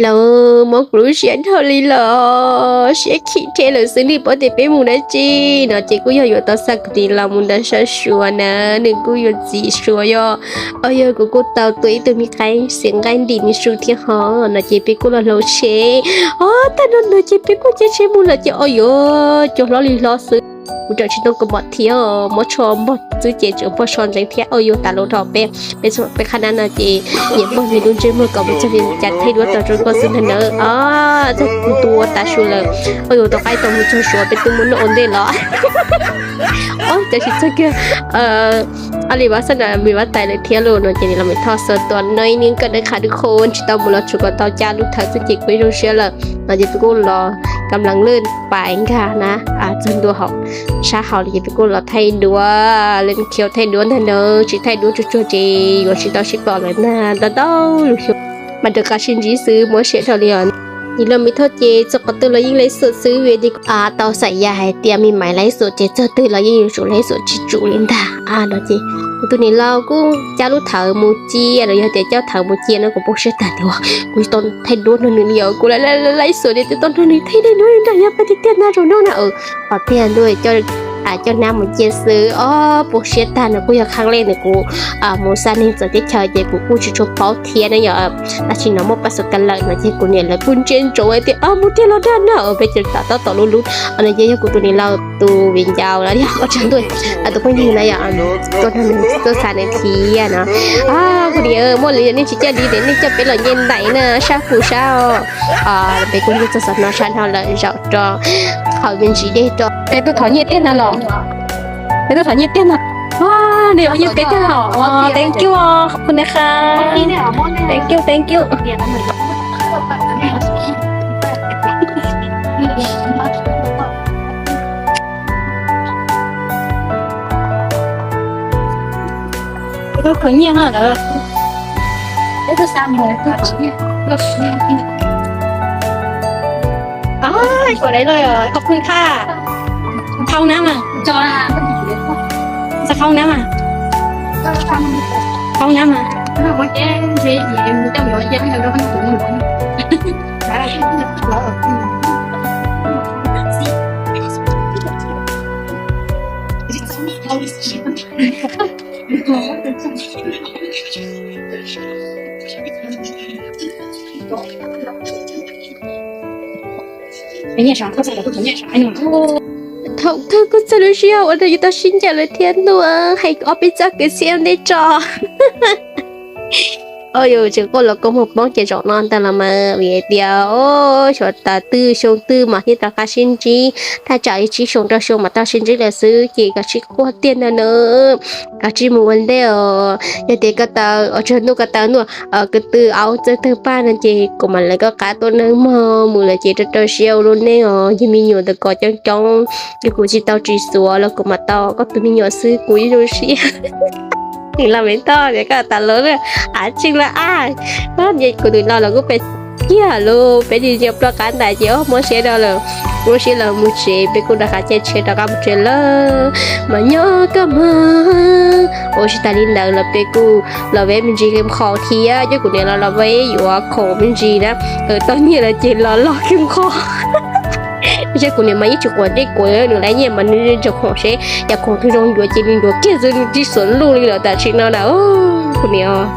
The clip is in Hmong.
Los mob kuv lub siab dhau li lawm, siab khim rhe lawm xwb, nej paub tias peb mus dab tsi no ces kuj yog yuav tau xa kuv tus niam laus mus nram sab Suav na, nws kuj yuav txiv Suav yog. Os, yog kuv kuj tau tua ib tug me qaib xiam nqaij ntim nws su thiab ho no ces peb kuj los hloov tsheb. Os, tag no no ces peb kuj caij tsheb mus lawm ces os, yuav cov hlob li hlob xwb. Kuv tseem tsis tau kaus mom thiab, muab tsho npog xwb ces tseem npog tsho ntseev thiab. Os, yuav tas lus rau peb, peb qhab nab no ces nyiam npog nws lub ntsej muag kom mus txog li cas thaij duab rau rau koj xwb ntag nawb. Os, txog kuv tua tas su lawm. Os, yuav tus qaib tau mus txog Suav peb twb muab noj ua ntej los. Os, cov tsis txog kiag, a li vaj xab na me vaj tais lawm thiab los no ces nws los me thoj xav tua no ib niag koj dawb qhav dawb qhuav tsis tau mus los tsuas kom tau cab lub thawv xwb ces kuj zoo siab lawm no ces peb kuj los kam lees lwj pais nkag na, txog ntua hauv sab hauv lawm ces peb kuj los thaij duab, leej khiav thaij duab ntag nawb, tsis thaij duab tsuag tsuag ces yuav tsis tau sib pom lawm ntag, ntau ntau lub xyoo mas rov qab sib ntsib xwb, muab siab dhau li os. Nim los me thoj ces txog qhov twg los yeej laib xwm xwb vim tias tau xam yas hais tias me maiv laib xwm ces txog twg los yeej yuav tsum laib xwm tsis tsum li ntag no ces kuv tus niam laus kuj cab lub thawv mus cia los yog tias coj thawv mus cia no kuv poob siab tag tias kuv tsis tau thaij duab nrog nws li os, kuv laib xwm ces tsis tau nrog nws thaij duab li ntag, yog pab tiag tiag na zaum no na. Qhov tiag ntuj, coj nab mus cia xwb os, poob siab tag no kuj yog qhab lej ntawm kuv mus xa neeg txawv teb chaws ces kuv kuj tsis tshua paub thiab na yom. Tab sis no muaj pab xwm ka lawm no ces kuv niam lawv kuj ntsia ntsoov hais tias mus tiag los dag na, peb ces tom tab tom lub lub no ces yog kuv tus niam laus tus viv ncaus los yog ua tsaug ntuj, tus phooj ywg na yom, tuaj nrog nws tuaj xa nws thiab no. Kuv niam, muaj li nej tsis coj li ces nej coj peb los nce ntais na, sab pus sab os. Peb kuj nce txog xov no sab no lawm, zaum rau qhov me ntsis dej rau. Peb tuaj thov nyiaj tiag no los? Peb tuaj thov nyiaj tiag no. Nej thov nyiaj peb tiag los? Thank you, khov khun na kha. Thank you, thank you. Tuaj khwv nyiaj no lawm. Ua dai los, khov khun kha. Khau nab mas. Xav khau nab mas. Khau nab mas. Thaum kawg kuj txog lub sij hawm uas nws yuav tau sib ncaws lawm thiab ntuj, hais ob peb txoj kwv txhiaj ntej tso. Yus tseem quaj los kua muag poob ces zaum no ntag los mas vim tias xyov tas twg xyoo twg mas thiaj rov qab sib ntsib, thaj tsam li tsib xyoo rau xyoo mas tau sib ntsib lawm xwb ces koj tsis quaj tiag ntag na. Koj tsis mus ua ntej os, yog tias koj tau os, tsuag ntuj koj tau ntuj, kwv tw aub txawj tawg paj no ces kuv mam lawv koj qab tuaj neej mog, mus lawm ces rau rau siab ua lub neej os, yog me nyuam ntawm koj coob coob, yog kuv tsis tau tsis xuav los kuv mam tau koj tus me nyuam xwb kuv ib zoo siab. Nim los me toj tias koj tas lawm, av tseeg lawm a. Kuv tus niam laus los kuj pes kiag lawm, peb tsis nyiam ploj qab ntais ces ob muab siab rau lawm. Muab siab los mus tsev, peb kuj rov qab caij tsheb rov qab mus tsev lawm. Mas nyob koj mas ua tsis tas li ntawd los peb kuj los veb me ntsis qhov thiab, coj kuv niam los los veb yuav khoom me ntsis na. Tau nyiaj lawm ces los log kiag qhov. Zej kuv niam mas yeej tsis quav dej quav, nws laiv nyiaj mas nws ntseeg khoom seb yog khoom twg zoo yuav ces nws yuav kiag xwb, nws tsis xuav luj li lawm tam sim no na. Kuv niam